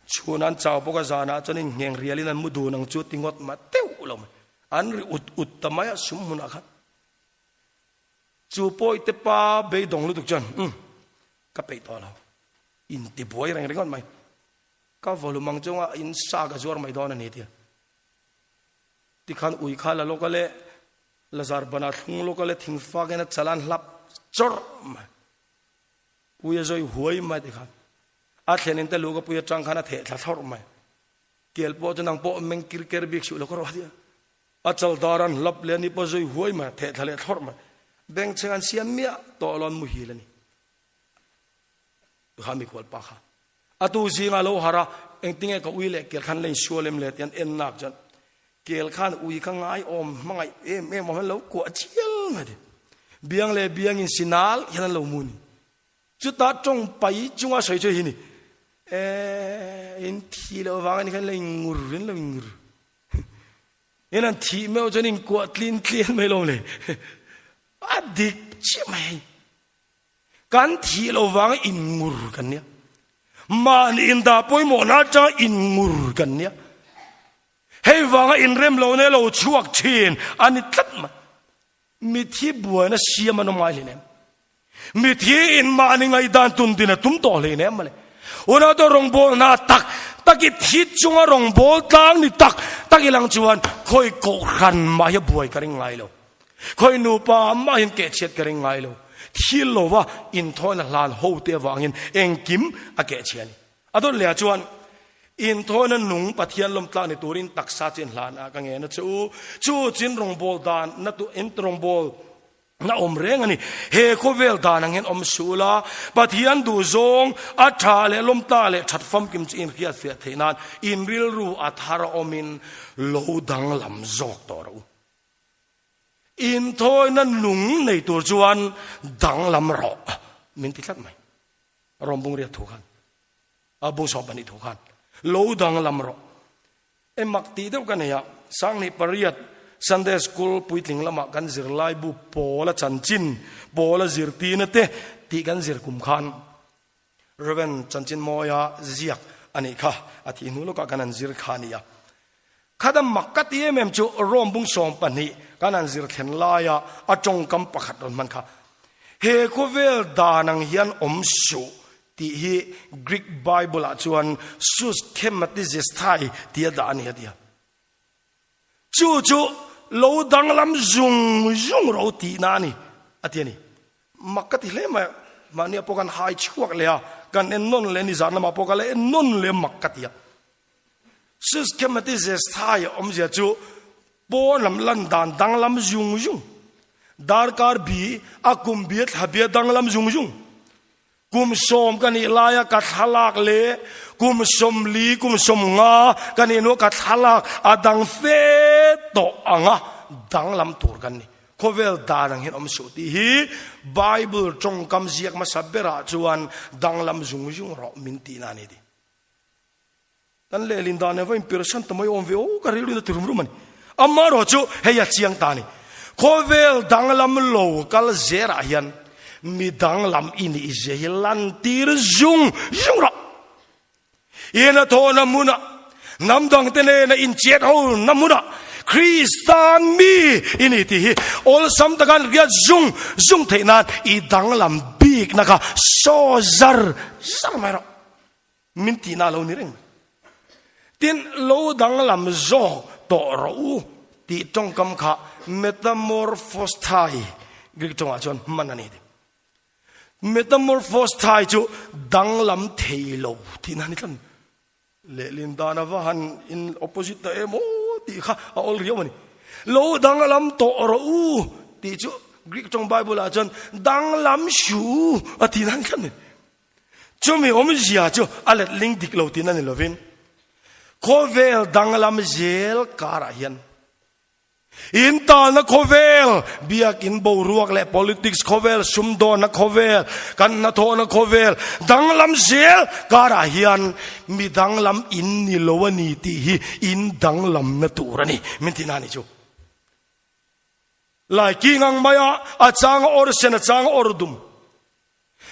Chhun an chau bawk a, zanah chuan inngheng rialin an mu dun ang chu ti ngawt mah teuh lo mai. An ri ut ut ta mai a sum hmunah khan. Chu pawite pa beidawng lutuk chuan, Umm, ka peih tawh lo. Inti buai reng ringawt mai. Ka volume ang chunga in sa ka zuar mai dawn a ni tia. Tikhan ui kha la lawk a le, Lazar banah thlung lawk a le, thingfak in a chalan hlap chawrh mai. Ui a zawi huai mai tikhan. A thlen in te lu ka pui atang khan a theh thla thlawrh mai. Kel pawh chu nang pawh meng kir ker bik suh lo ka rawh tia. A chal dar an hlap leh ani pawh zawi huai mai, theh thla leh thlawrh mai. Bengchheng an siam miah tawh lo an muhil a ni. Kha mikhual pa kha. A tu zinga lo har a, engtinge ka ui leh kel khan la insual em le ti an en nak chuan kel khan ui kha ngai awm hmangaih em em awm hian lo kuah chial mai ti. Biang leh biang in sinal hian an lo mu ni. Chuta tawng pai chunga sawi chu hi ni. E in thi loh vang ani khan la ingur in lo ingur. In an thih meuh chuan in kuah tlin tlian mai lo le. A dik chiah mai hei. Kan thih lo vanga inngur kan nia. Mahni indah pawimawhna atanga inngur kan nia. Hei vanga inrem lohna lo chhuak thin a ni tlat mai. Mithi buaina siam an awm ngai hleinem. Mithi in mahni ngaihdan tun din a tum tawh hleinem mawle. Unau te rawngbawlna tak tak i thi chunga rawngbâwl tlang ni tak tak i lang chuan khawi kohhran mah hi a buai ka ring ngai lo. Khawi nupa mahin kehchhiat ka ring ngai lo. Thil lova inthawina hlan ho te avangin engkim a kehchhia a ni. A dawt leh ah chuan inthawina nung Pathian lawmtlak ni turin taksa chin hlan ah ka ngen a che u. Chu chin rawngbâwl dan na tu in rawngbâwl na awm reng a ni. He khawvel dan ang hian awm suh ula, Pathian duhzawng a tha leh lawmtlak leh that famkim chu inhriatfiah theih nan in rilru a thar awmin lo danglam zawk tawh rawh u. Inthawina nung nei tur chuan danglam rawh min ti tlat mai. Rom bung riat thu khan, a bung sawm pahnih thu khan, lo danglam rawh. E mak tih deuh ka nei a, Sanghnih pariat Sunday School puitling lamah kan zirlaibu Pawla chanchin, Pawla zirtirna te tih kan zir kum khan Rev. Chanchin Mawia ziak a nih kha, a thih hnu lawkah kan han zir kha a ni a. Khat a mak ka ti em em chu Rome bung 12 kan han zir thlen laia a tawngkam pakhat rawn hman kha, He khawvel dan ang hian awm suh tih hi Greek Bible ah chuan sus schematizesthai tia dah a ni a ti a. Chu chu lo danglam zung zung ro tihna a ni, a ti a ni. Mak ka ti hle mai a, mahnia pawh kan hai chhuak leh a, kan en nawn leh nizan lamah pawh ka la en nawn leh mak ka ti a. Systematisesthai awmzia chu pawn lam lan dan danglam zung zung, darkar bi, a kum bi, a thla bi a danglam zung zung. Kum sawm ka nih laia ka thlalak leh kum 40, kum 50 ka nih hnuah ka thlalak a dang fe tawh anga danglam tur kan ni. Khawvel dan ang hian awm suh tih hi Bible tawngkam ziak hmasa berah chuan danglam zung zung rawh min tihna a ni ti. Kan lehlin dan nen va inpirsan ta mai awm ve aw ka rilru in a ti rum rum a ni. Amaherawh chu hei a chiang ta a ni. Khawvel danglam lo kal zerah hian mi danglam i nih zia hi lantir zung zung rawh. I hnathawhna hmunah, hnam dangte nena inchet hona hmunah Kristan mi i ni tih hi awlsam taka an riat zung zung theih nan i danglam bikna kha saw zar zar mai rawh. Min tihna lo ni reng mai. Tin, lo danglam zawk tawh rawh u tih tawngkam kha metamorphosthai Greek tawngah chuan hman a ni ti. Metamorphosthai chu danglam thei lo tihna a ni tlat. Lehlin dan ava han in opposite ta em aw tih kha a awl riau a ni. Lo danglam tawh rawh u tih chu Greek tawng Bible ah chuan danglam su a tihna a ni tlat mai. Chumi awmzia chu a letling dik lo tiin a ni lovin, khawvel danglam zel karah hian In talna khawvel, biakin boruak leh politics khawvel, sumdawnna khawvel, kan hnathawhna khawvel danglam zel karah hian mi danglam in ni lo a ni tih hi in danglamna tur a ni. Min tihna a ni chu. Lai king ang maia a chang a awr sen a chang a awr dum.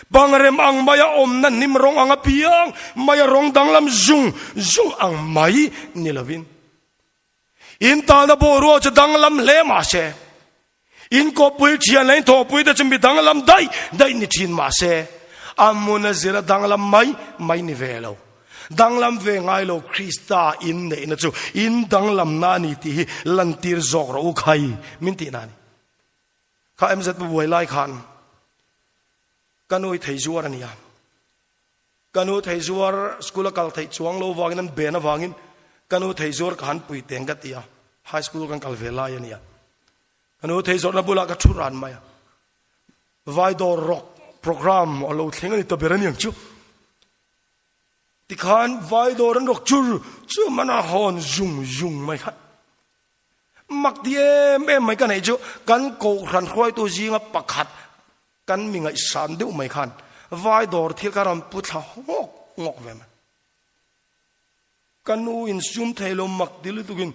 Bangrem ang maia awmna hnim rawng ang apiang maia rawng danglam zung zung ang mai ni lovin. In talna boruak chu danglam hle mah se, in kawppui thian leh in thawhpui te chu mi danglam daih daih ni thin mah se, a hmun a zira danglam mai mai ni ve lo. Danglam ve ngai lo Krista in neihna chu in danglamna a ni tih hi lantir zawk rawh u khai min tihna a ni. Kha MZ buai lai khan ka nu i thei zuar a nia. Ka nu thei zuar school a kal theih chuang lo vangin an ben avangin ka nu thei zuar ka han pui teng ka ti a, high school kan kal ve lai a nia. Ka nu thei zawrhna bulah ka thu ran mai a. Vai dawr rawk program a lo thleng a ni ta ber a niang chu. Tikhan vai dawr an rawk chur chu man a hawn zung zung mai kha. Mak ti em em mai ka neih chu kan kohhran hruaitu zinga pakhat kan mi ngaihsan deuh mai khan vai dawr thil kha rawn pu thla ngawk ngawk ve mai. Ka nu in sum thei lo mak ti lutukin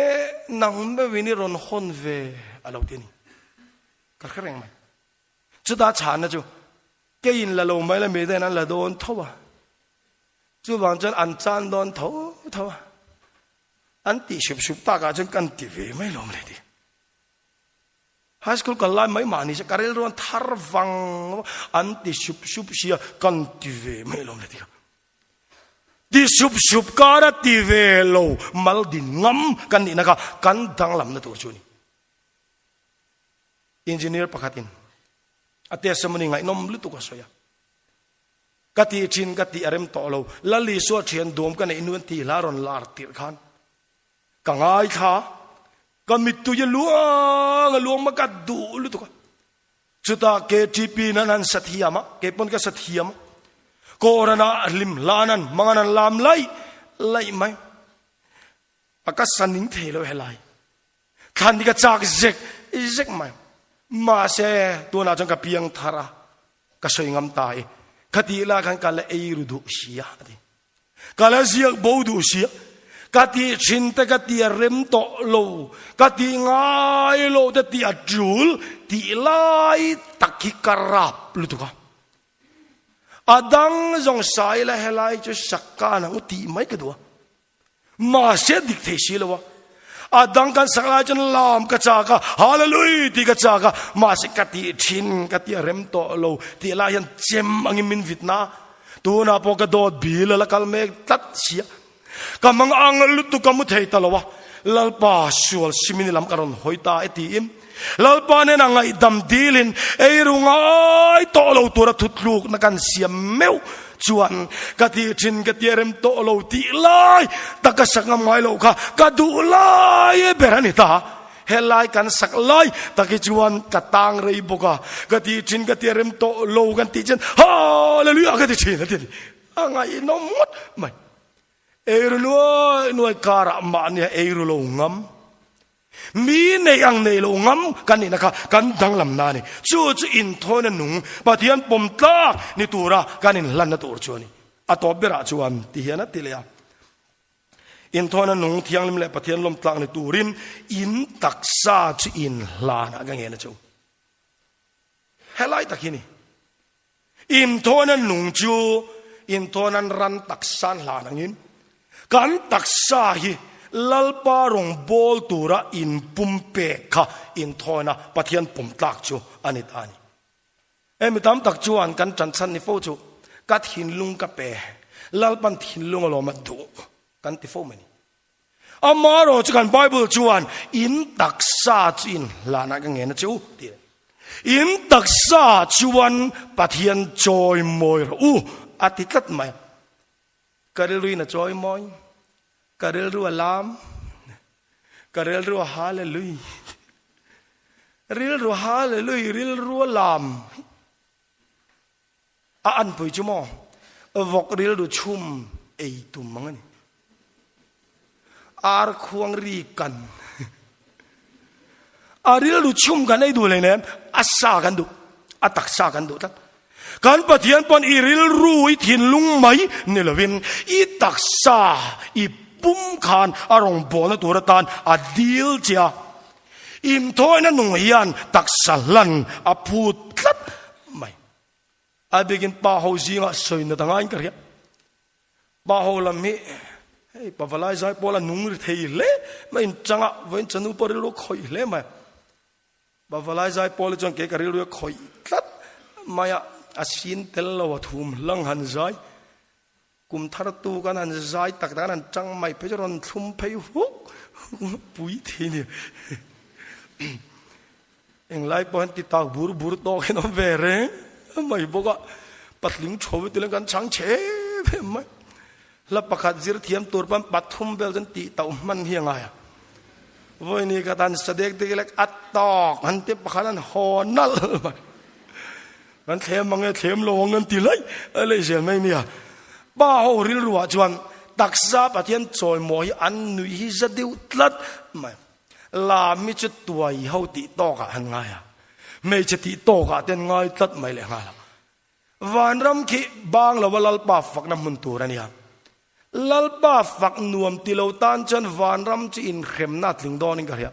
e nang meuhin i rawn hawn ve a lo ti a ni. Ka hre reng mai. Chutah chhanna chu keiin la lo mai la mi ten an la dawn tho a. Chuvang chuan an chan dawn tho tho a. An tih sup sup takah chuan kan ti ve mai lawm le ti. High school kal lai mai mah ni se ka rilru an thar vang an ti sup sup sia kan ti ve mai lawm le ti. Ti sup sup kara ti ve lo mal din ngam kan nihna kha kan danglamna tur chu a ni. Engineer pakhatin a testimony ngaihnawm lutuk a sawi a. Ka tih thin ka tih a rem tawh lo. Lal Isua thian duam ka neih nuan tih hla rawn lar tirh khan ka ngaithla, ka mittui a luang a luang ma ka duh lutuk a. Chutah KTP nan an sa thiam a, kei pawn ka sa thiam a. Kawran ah hlim hlan an hmang an an lam laih laih mai. A ka sa ning thei lo helai. Thlan hi ka chak zek zek mai. Mahse tunah chuan ka piang thar a, ka sawi ngam ta i. Khatih lah khan ka la ei ru duh si a, a ti. Ka la ziak bo duh si a. Ka tih thin te ka ti a rem tawh lo, ka tih ngai lo te tih a tul tih lai tak hi ka rap lutuk a. A dang zawng sai la helai chu sakkan ang u tih mai ka duh a. Mahse dik thei si lo a. A dang kan sak lai chuan lam ka chak a, Hallelujah tih ka chak a, mahse ka tih thin, ka tih a rem tawh lo tih lai hian chem angin min vit na. Tunah pawh ka dawt bil a la kal mek tlat si a. Ka mang ang lutuk ka mu thei ta lo a. Lalpa sual simini lam ka rawn hawi ta e tiin Lalpa nena ngaihdam dilin eiru ngai tawh lo tura thutlukna kan siam meuh chuan ka tih thin ka tia rem tawh lo tih lai tak ka sak ngam ngai loh kha ka duh lai ber a ni ta. Helai kan sak lai tak hi chuan ka tang rei bawk a, ka tih thin ka tia rem tawh lo kan tih chuan Hallelujah ka ti thin a ti a ni. A ngaihnawm ngawt mai. Eiru nuai nuai karah mahnia eiru lo ngam. Mi nei ang nei lo ngam kan nihna kha kan danglamna a ni. Chu chu inthawina nung Pathian pawm tlak ni tura kan inhlanna tur chu a ni. A tawp berah chuan ti hian a ti leh a, Inthawina nung thianghlim leh Pathian lawm tlak ni turin in taksa chu inhlanah ka ngen a chu. Helai tak hi ni. Inthawina nung chu inthawnan ran taksa an hlan angin kan taksa hi Lalpa rawn bawl tura inpumpek kha inthawina Pathian pumtlak chu a ni ta a ni. Hemi tam tak chuan kan ṭanchhan ni fo chu ka thinlung ka pe, Lalpan thinlung alawm a duh kan ti fo mai ni. Amaherawh chu kan Bible chuan in taksa chu in hlanah ka ngen a che u tih a ni. In taksa chuan Pathian chawi mawi rawh u a ti tlat mai a. Ka rilruin a chawi mawi, ka rilru a lam, ka rilru a hallelujah, rilru hallelujah, rilru a lam. A anpui chu maw vawk rilru chhum ei tum ang a ni. Ar khuang ri kan. A rilru chhum kan ei duh hleinem, a sa kan duh, a taksa kan duh tlat. Kan Pathian pawn i rilru, i thinlung mai ni lovin i taksa, i pum khan a rawngbawlna tur atan a dil che a. Inthawina nung hian taksa hlan a phut tlat mai. A bikin pa ho zingah sawi nat angain ka hria. Pa ho lam hi hei pavalai zai pawl a nung ri thei hle mai in changa vawiin chanu pawh rilru khawih hle mai. Pavalai zai pawl hi chuan kei ka rilru a khawih tlat mai a, a sin tel lo a thum hlang han zai. Kum thar tu kan han zai tak tak an han chang mai phei chu rawn thlum phei huk huk pui thei a ni. Englai pawh hian ti tak bur bur tawk hian awm ve reng mai bawk a, patling tho ve tileng kan chhang chhe em mai. Hla pakhat zir thiam tur pawn pathum vel chuan tih tauh hman hi a ngai a. Vawiini ka tan sadek dek lek a tawk han ti pakhat an haw nalh mai. Kan thlem ang e, thlem lo ang an ti laih laih zel mai nia. Pa ho rilru ah chuan taksa Pathian chawimawi hi an nuih hi za deuh tlat mai. Lam hi chu tuai ho tih tawkah han ngai a, hmeichhe tih tawkah te an ngai tlat mai leh nghal a. Vanram khi bang lova Lalpa fakna hmun tur a nia. Lalpa fak nuam ti lo tan chuan vanram chu inhremna a tling dawnin ka hria.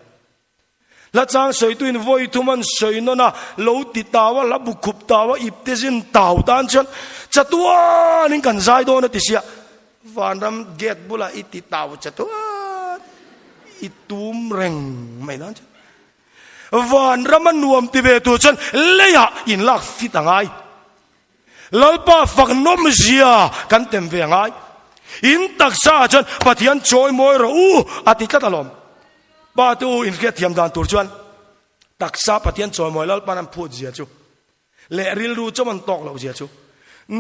Hla chang sawituin vawi thum an sawi nawn a, lo ti tau a, hla bu khup tau a, ipte zin tau tan chuan chatuanin kan zai dawn a ti sia. Vanram gate bulah i ti tau chatuan i tum reng mai nan chuan Vanram a nuam ti ve tur chuan leiah in lak fit a ngai. Lalpa fak nawm zia kan tem ve a ngai. In taksa ah chuan Pathian chawi mawi rawh u a ti tlat alawm. Pa te u inhriat thiam dan tur chuan taksa Pathian chawi mawi Lalpa'n an phut zia chu Leh rilru chawm an tawk loh zia chu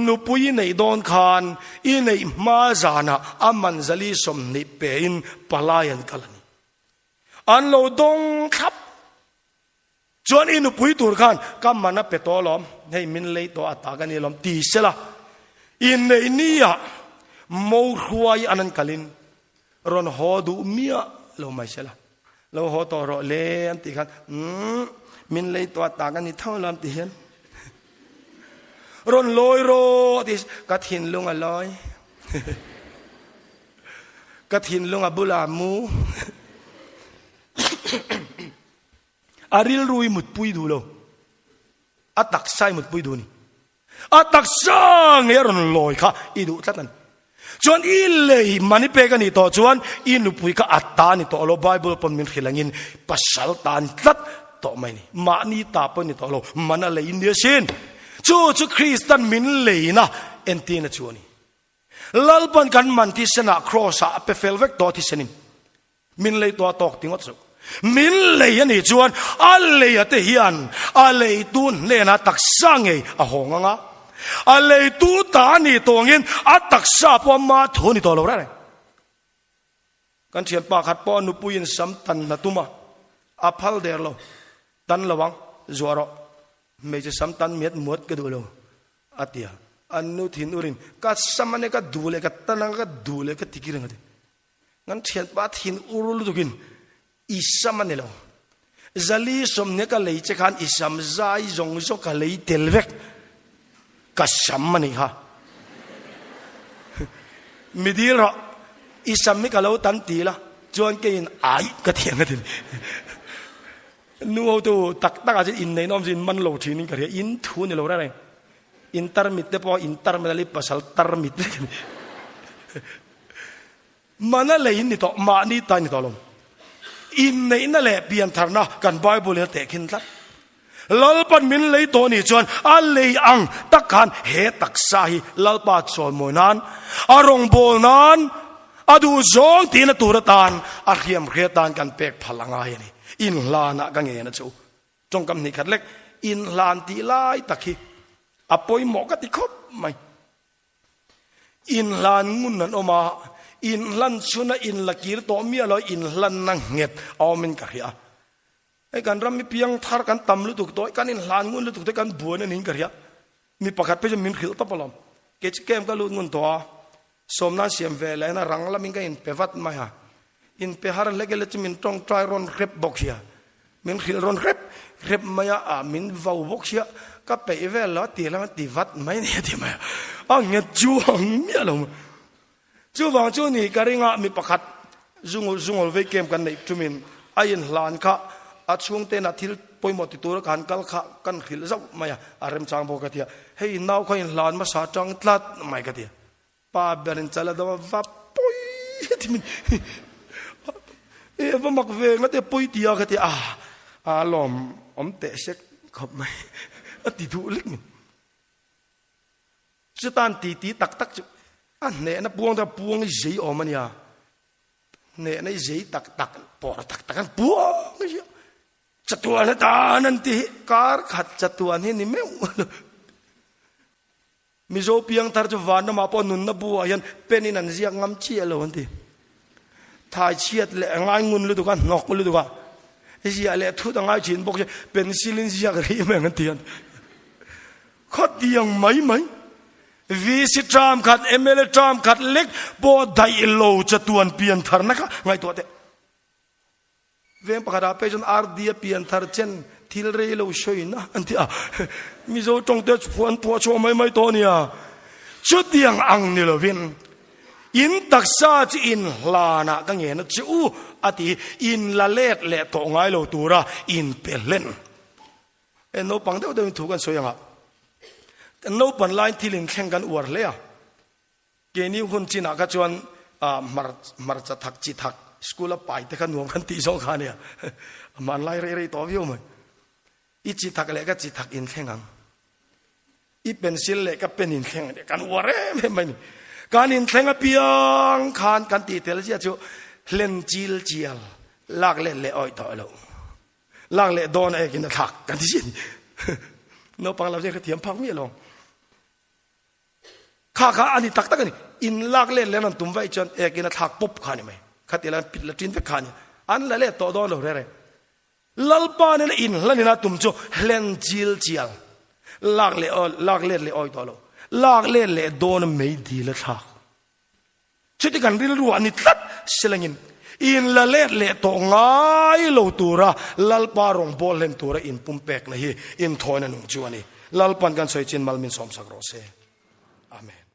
nupui i neih dawn khan i neih hma zanah a man zali 20 pein palai an kal a ni. An lo dawng thlap chuan i nupui tur khan ka man a pe tawh alawm, hei min lei tawh a ta ka ni alawm ti sela inneih niah mo hruai an an kalin rawn haw duh miah lo mai sela. Lo haw tawh rawh le an tih khan umm min lei tawh a tak a ni tho lo an ti hian rawn lawi rawh ti ka thinlung a lawi ka thinlung a bulah mu a rilru i mutpui duh lo a taksa i mutpui duh ni A taksa ngei a rawn lawi kha i duh tlat a ni. Chuan i lei man i pek a nih tawh chuan i nupui kha a ta a ni tawh lo. Bible pawn min hrilh angin pasal ta a ni tlat tawh mai a ni. Mahni ta pawh a ni tawh lo, man a lei nia sin. Chu chu Kristan min leina entirna chu a ni. Lalpan kan man thisenah Kraws ah a pe fel vek tawh a thisenin. Min lei tawh a tawk ti ngawt suh. Min lei a nih chuan a lei a te hian a leitu hnenah taksa ngei a hawng ang a. A leitu ta a nih tawh angin a taksa pawh ama thu a ni tawh lo reng reng. Kan thianpa khat pawh a nupuiin sam tan hna tum a, a phal der lo. Tan lo ang, zuah rawh. Hmeichhe sam tan miat muat ka duh lo. A ti a. An nu thin urin, Ka sam a nia, ka duh leh ka tan ang, ka duh leh ka ti ki reng a ti. Kan thianpa thin ur lutukin i sam a ni lo. Zali 20 ka lei che khan i sam zai zawng zawng ka lei tel vek. Ka sam a nih kha. Mi dil rawh, i sam hi ka lo tan ti la, chuan keiin ai ka ti ang a ti. Nu hotu tak tak ah chuan inneihna awm chu in man lo thin in ka hria, in thu a ni lo reng reng. In tarmit te pawh in tarmit a li pasal tarmit vek a ni. Mana lei in ni tawh, mahni ta in ni tawh lo. Inneihna leh piantharna kan Bible in a tehkhin tlat. Lalpan min lei tawh nih chuan a lei ang tak khan he taksa hi Lalpa chawimawi nan, a rawngbâwl nan, a duhzawng tihna tur atan, a hriamhri atan kan pek phal a ngai a ni. Inhlanah ka ngen a chu. Tawngkam hnih khat lek inhlan tih lai tak hi a pawimawh ka ti khawp mai. Inhlan ngun an awm a, inhlan chhuna inla kir tawh miah lo inhlanna nghet a awmin ka hria. Hei kan ram mi piang thar kan tam lutuk tawh, kan inhlan ngun lutuk te kan buan a niin ka hria. Mi pakhat phei chu min hrilh tawp alawm. Kei chu camp ka lut ngun tawh a, sawmnan siam ve leh na rang lamin ka inpe vat mai a. Inpe har hlek ila chu min tawngtai rawn hrep bawk sia. Min hrilh rawn hrep hrep mai a, ah min vau bawk sia, ka peih vel lo a ti lam a ti vat mai ni a ti mai a, a nghet chuang miah lo mai. Chuvang chu ni ka ring a, mi pakhat zungul zungul vei kem kan neih tumin a inhlan kha a chhungten a thil pawimawh ti tura ka han kal kha kan hrilh zauh mai a, a remchang bawk ka ti a, hei nau kha inhlan hmasa tang tlat mai ka ti a. Pa berin chal a dam a va pawi ti min e va mak ve nga te pawi tia ka ti a a lawm awm teh sek khawp mai a ti duh lek min chutan ti ti tak tak chu a hnehna puang ta puang i zei awm ania hnehna i zei tak tak por tak tak an puang i chatuan atan an ti kar khat chatuan hi ni meuh Mizo piangthar chu vanramah pawh nunna bu ah hian pen in an ziak ngam chiah lo an ti. Thai chhiat leh a ngai ngun lutuk a, hnawk lutuk a, ziah leh thut a ngai thin bawk si, pencil in ziak rih mai ang an ti an. Khawtiang mai mai, VC term khat, mla term khat lek pawh daih lo chatuan piantharna kha ngaihtuah teh. Veng pakhatah pei chuan RD a pian thar chen thil rei lo sawiin a an ti a, Mizo tawng te chu an phuah chhuah mai mai tawh a nia. Chutiang ang ni lovin in taksa chu in hlanah ka ngen a che u a ti, in la let leh tawh ngai lo tura in pe hlen. E naupang deuh deuhin thu kan sawi ang a, kan naupan laiin thil inthleng kan uar hle a. Keini hun chinah kha chuan hmarcha thak chi thak school a pai te kha nuam kan tih zawng kha ania. A hmanlai rei rei tawh viau mai. I chi thak leh ka chi thak in thleng ang. I pencil leh ka pen in thleng ang. Kan uar em em mai ni. Kan in thleng apiang khan kan tih tel zia chu hlen chil chial lak let leh awih tawh lo. Lak leh dawn a ekin a thlak kan ti sin. Naupang lo zia kha thiam phak miah lo. Kha kha a ni tak tak a ni. In lak let leh an tum vaih chuan ekin a thlak pawp kha a ni mai. Khati la pit la ṭin vek kha a ni. An la let tawh dawn lo rere. Lalpa nena in hlanin a tum chu hlen chil chial. Lak leh lak let leh awi tawh lo. Lak let leh dawn mei dil a thlak. Chuti kan rilru a ni tlat silangin in la let leh tawh ngai lo tura Lalpa rawngbâwl hlen tura inpumpekna hi inthawina nung chu a ni. Lalpan kan sawi chin mal min sawmsak rawh se. Amen.